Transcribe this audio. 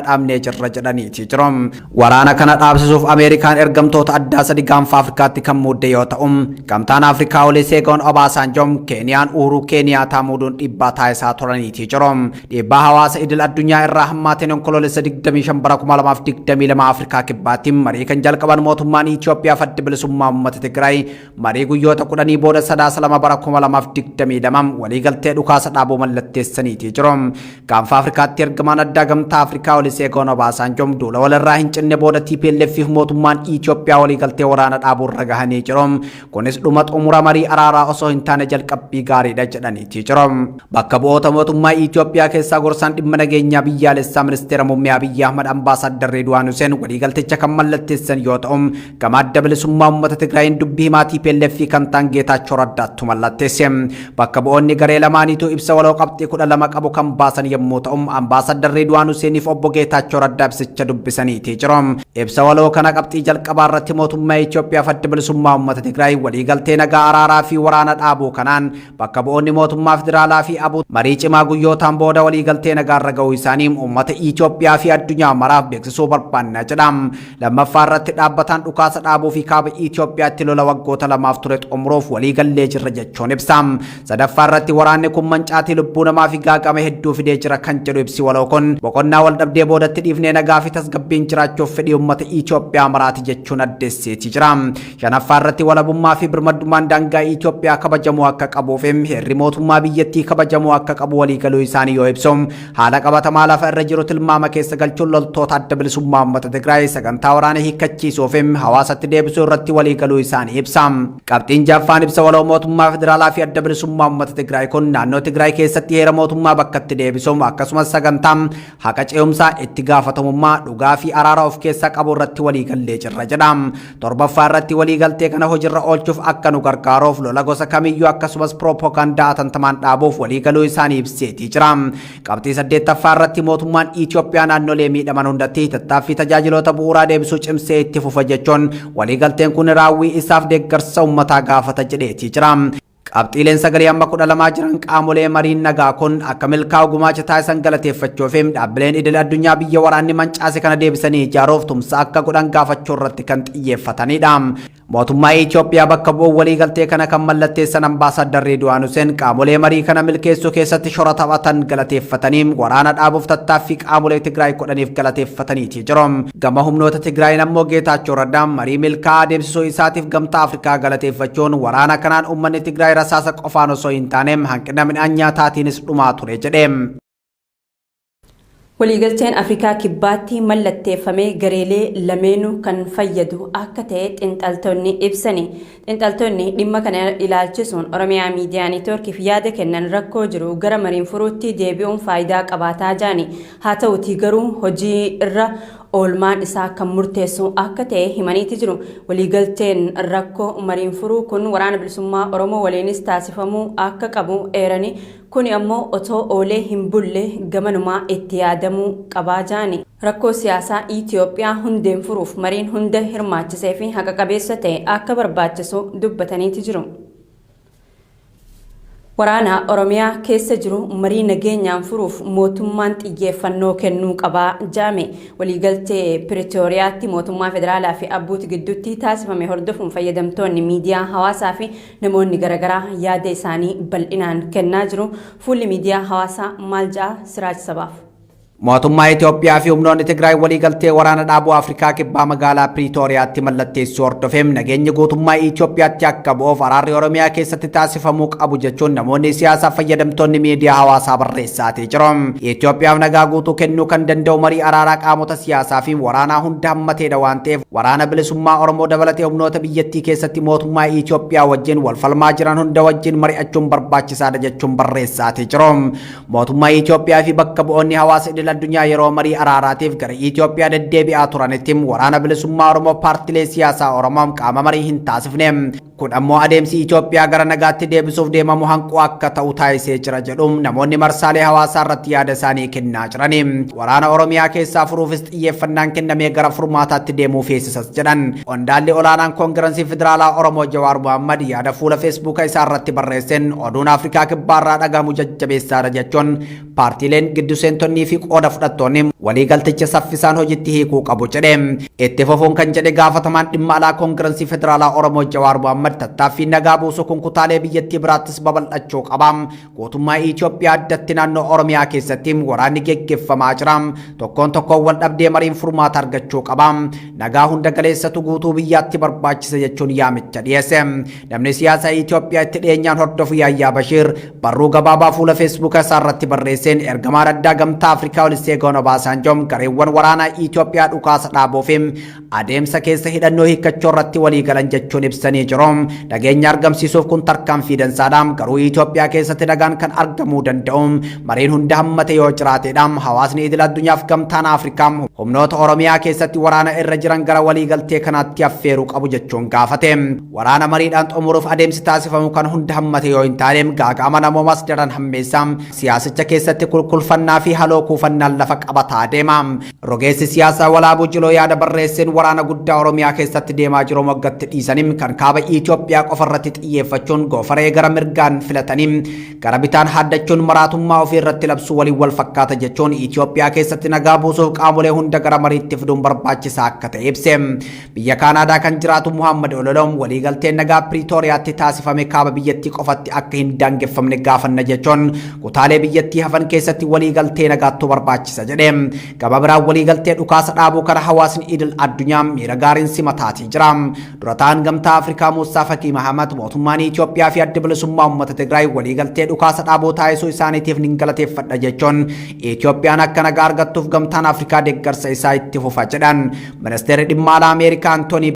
Dhaabnee jirra jedhaniiti jiru. Waraana kana dhaabsisuuf Ameerikaan ergamtoota addaa sadi gaanfa Afrikaatti kan muudde yoo ta'u, gamtaan Afrikaa Oluseegoon Obaasaanjoo, Keeniyaan Uhuruu Keeniyaataa muuduun dhiibbaa taasisaa turaniiti jiru. Dhiibbaa hawaasa idil addunyaa irraa hammaateen Onkoloolessa 25 bara 2022 Afrikaa Kibbaatti marii kan jalqaban mootummaan Itoophiyaa fi Adda Bilisummaa Uummata Tigraay marii guyyoota 10 booda Sadaasa 2 bara 2022 waliigaltee dhukaasa dhaabuu mallatteessaniiti jiru. Gaanfa Afrikaatti ergamaan addaa Gamtaa Afrikaa Oluseegoon Obaasaanjoo duula walirraa hin cinne booda TPLF fi mootummaan Itoophiyaa waliigaltee waraana dhaabuu irra gahanii jiru. Kunis dhuma xumura marii araaraa osoo hin taane jalqabbii gaariidha jedhaniiti jiru. Bakka bu'oota mootummaa Itoophiyaa keessaa gorsaan dhimma nageenyaa biyyaalessaa ministeera muummee Abiyyi Ahmad Ambaasaadar Reedwaan Huseen waliigalticha kan mallatteessan yoo ta'u, gama Adda Bilisummaa Uummata Tigraayiin dubbii himaa TPLF kan ta'an Geetaachoo Raddaattu mallatteesse. Bakka bu'oonni garee lamaaniituu ibsa waloo qabxii 12 qabu kan baasan yommuu ta'u, Ambaasaadar Reedwaan Huseeniif obbo Geetaachoo Raddaa ibsicha dubbisaniitii jiru. Ibsa waloo kana qabxii jalqabaa irratti mootummaa Itoophiyaa fi Adda Bilisummaa Uummata Tigraay waliigaltee nagaa araaraa fi waraana dhaabuu kanaan bakka bu'oonni mootummaa federaalaa fi ABUT marii cimaa guyyootaan booda waliigaltee nagaarra ga'uu isaanii uummata Itoophiyaa fi addunyaa maraaf beeksisuu barbaanna jedha. Lammaffaa irratti dhaabbataan dhukaasa dhaabuu fi kaaba Itoophiyaatti lola waggoota lamaaf ture xumuruuf waliigallee jirra jechuun ibsa. Sadaffaa irratti waraanni kun mancaatii lubbuu namaa fi gaaga'ama hedduu fidee jira kan jedhu ibsi waloo kun boqonnaa waldhabdee boodatti dhiifnee nagaa fi tasgabbiin jiraachuuf fedhii uummata Itoophiyaa maraati jechuun addeesseeti jira. Shanaffaa irratti walabummaa fi birmadummaan daangaa Itoophiyaa kabajamuu akka qabuu fi heerri mootummaa biyyattii kabajamuu akka qabu waliigaluu isaanii yoo ibsu, haala qabatamaa lafa irra jiru tilmaama keessa galchuun loltoota Adda Bilisummaa Uummata Tigraay sagantaa waraana hiikkachiisuu fi hawaasatti deebisuu irratti waliigaluu isaanii ibsa. Qabxiin ja'affaan ibsa waloo mootummaa federaalaa fi Adda Bilisummaa Uummata Tigraay kun naannoo Tigraay keessatti heera mootummaa bakkatti deebisuun akkasumas sagantaa haqa ce'umsaa, itti gaafatamummaa, dhugaa fi araara of keessaa qabu irratti waliigallee jirra jedha. Torbaffaa irratti waliigaltee kana hojirra oolchuuf akka nu gargaaruuf lola gosa kamiyyuu akkasumas piroopoogandaa atantamaan dhaabuuf waliigaluu isaanii ibseetii jira. Qabxii saddeettaffaa irratti mootummaan Itoophiyaa naannolee miidhaman hundatti tattaaffii tajaajiloota bu'uuraa deebisuu cimsee itti fufa jechuun waliigalteen kun raawwii isaaf deeggarsa uummataa gaafata jedheetii jira. Qabxiileen sagalee amma 12 jiran qaamolee mariin nagaa kun akka milkaa'u gumaacha taasisan galateeffachuu fi dhaabbileen idil addunyaa biyya waraanni mancaase kana deebisanii ijaaruuf tumsa akka godhan gaafachuu irratti kan xiyyeeffatanidha. Mootummaa Itoophiyaa bakka bu'uun waliigaltee kana kan mallatteessan Ambaasaddar Reedwaan Huseen qaamolee marii kana milkeessuu keessatti shora taphatan galateeffatanii waraana dhaabuuf tattaaffii qaamolee Tigraay godhaniif galateeffataniiti jiru. Gama humnoota Tigraayiin ammoo Geetaachoo Raddaa marii milkaa'aa adeemsisuu isaatiif Gamtaa Afrikaa galateeffachuun waraana kanaan uummanni Tigraay rasaasa qofaan osoo hin taane hanqina midhaan nyaataatiinis dhumaa ture jedhe. Waliigalteen Afrikaa Kibbaatti mallatteeffame gareelee lameenuu kan fayyadu akka ta'e xinxaltoonni ibsani. Xinxaltoonni dhimma kana ilaalchisuun Oromiyaa Miidiyaa Neetwoorkiif yaada kennan rakkoo jiru gara mariin furuutti deebi'uun faayidaa qabaataa jedhani. Haa ta'utii garuu hojii irra oolmaan isaa kan murteessu akka ta'e himaniiti jiru. Waliigalteen rakkoo mariin furuu kun Waraana Bilisummaa Oromoo waliinis taasifamuu akka qabu eeranii, kuni ammoo otoo oolee hin bulle gamanumaa itti yaadamuu qabaa ja'ani. Rakkoo siyaasaa Itoophiyaa hundeen furuuf mariin hunda hirmaachisee fi haqa qabeessa ta'e akka barbaachisu dubbataniiti jiru. Waraana Oromiyaa keessa jiru marii nageenyaan furuuf mootummaan xiyyeeffannoo kennuu qaba ja'ame. Waliigaltee Piritooriyaatti mootummaa federaalaa fi ABUT gidduutti taasifame hordofuun fayyadamtoonni miidiyaa hawaasaa fi namoonni garaagaraa yaada isaanii bal'inaan kennaa jiru. Fuulli miidiyaa hawaasaa maal ja'a? Siraaj Sabaaf. Mootummaa Itoophiyaa fi humnoonni Tigraay waliigaltee waraana dhaabuu Afrikaa Kibbaa magaalaa Piriitooriyaatti mallatteessuu hordofee nageenyi guutummaa Itoophiyaatti akka bu'uuf araarri Oromiyaa keessatti taasifamuu qabu jechuun namoonni siyaasaa fayyadamtoonni miidiyaa hawaasaa barreessaatii jiru. Itoophiyaaf nagaa guutuu kennuu kan danda'u marii araaraa qaamota siyaasaa fi waraanaa hunda hammateedha waan ta'eef Waraana Bilisummaa Oromoo dabalatee humnoota biyyattii keessatti mootummaa Itoophiyaa wajjin wal falmaa jiran hunda wajjin mari'achuun barbaachisaadha jechuun barreessaatii jiru. Mootummaa Itoophiyaa fi bakka bu'oonni hawaasa idil addunyaa yeroo marii araaraatiif gara Itoophiyaa deddeebi'aa turanitti Waraana Bilisummaa Oromoo paartilee siyaasaa Oromoo qaama marii hin taasifne. Kun ammoo adeemsi Itoophiyaa gara nagaatti deebisuuf deemamu hanquu akka ta'u taasisee jira jedhu namoonni marsaalee hawaasaa irratti yaada isaanii kennaa jirani. Waraana Oromiyaa keessaa furuufis xiyyeeffannaan kennamee gara furmaataatti deemuu feesisas jedhan. Qondaalli olaanaan Koongirensii Federaalaa Oromoo Jawaar Mohammad yaada fuula Feesbuuka isaa irratti barreesseen oduun Afrikaa Kibbaarraa dhagahamu jajjabeessaadha jechuun paartiileen gidduseentonnii fi qooda fudhattoonni waliigalticha saffisaan hojitti hiikuu qabu jedhe. Itti fufuun kan jedhe gaafatamaan dhimma alaa Koongirensii Federaalaa Oromoo Jawaar Mohammad tattaaffiin nagaa buusuu kun kutaalee biyyattii biraattis babal'achuu qaba. Guutummaa Itoophiyaa addatti naannoo Oromiyaa keessatti waraanni geggeeffamaa jira. Tokkoon tokkoon wal dhabdee mariin furmaata argachuu qaba. Nagaa hunda galeessatu guutuu biyyaatti barbaachisa jechuun yaamicha dhiyeesse. Namni siyaasaa Itoophiyaa itti dhiyeenyaan hordofu Yaayyaa Bashiir barruu gabaabaa fuula Feesbuuka isaa irratti barreesseen ergamaan addaa Gamtaa Afrikaa Oluseegoon Obaasaanjoo gareewwan waraanaa Itoophiyaa dhukaasa dhaabuu fi adeemsa keessa hidhannoo hiikkachuu irratti walii galan jechuun ibsanii jiru. Nageenya argamsiisuuf kun tarkaanfii dansaadha. Garuu Itoophiyaa keessatti nagaan kan argamuu danda'u mariin hunda hammate yoo jiraatedha. Hawaasni idil addunyaaf Gamtaan Afrikaa humnoota Oromiyaa keessatti waraana irra jiran gara waliigaltee kanaatti affeeruu qabu jechuun gaafate. Waraana mariidhaan xumuruuf adeemsi taasifamu kan hunda hammate yoo hin taane gaaga'ama namoomaas daran hammeessa. Siyaasicha keessatti kulkulfannaa fi haloo kuufannaan lafa qabataa deema. Rogeessi siyaasaa Walaabuu Jiloo yaada barreesseen waraana guddaa Oromiyaa keessatti deemaa jiru moggatti dhiisanii kan kaaba Itoophiyaa qofa irratti xiyyeeffachuun goofaree gara mirgaan filatanii gara bitaan haaddachuun maraatummaa ofii irratti labsuu waliin wal fakkaata jechuun Itoophiyaa keessatti nagaa buusuuf qaamolee hunda gara mariitti fiduun barbaachisaa akka ta'e ibse. Biyya Kaanaadaa kan jiraatu Muhammad Ololoom waliigalteen nagaa Piriitooriyaatti taasifame kaaba biyyattii qofatti akka hin daangeffamne gaafanna jechuun kutaalee biyyattii hafan keessatti waliigaltee nagaattu barbaachisa jedhe. Gama biraan waliigaltee dhukaasa dhaabuu kana hawaasni idil addunyaa miira gaariin simataatii jira. Dura ta'an Gamtaa Afrikaa Muusaa Fakii Mahamat mootummaan Itoophiyaa fi Adda Bilisummaa Uummata Tigraay waliigaltee dhukaasa dhaabuu taasisuu isaaniitiif nin galateeffadha jechuun Itoophiyaan akka nagaa argattuuf Gamtaan Afrikaa deeggarsa isaa itti fufa jedhan. Ministeerri dhimma alaa Ameerikaa Antoonii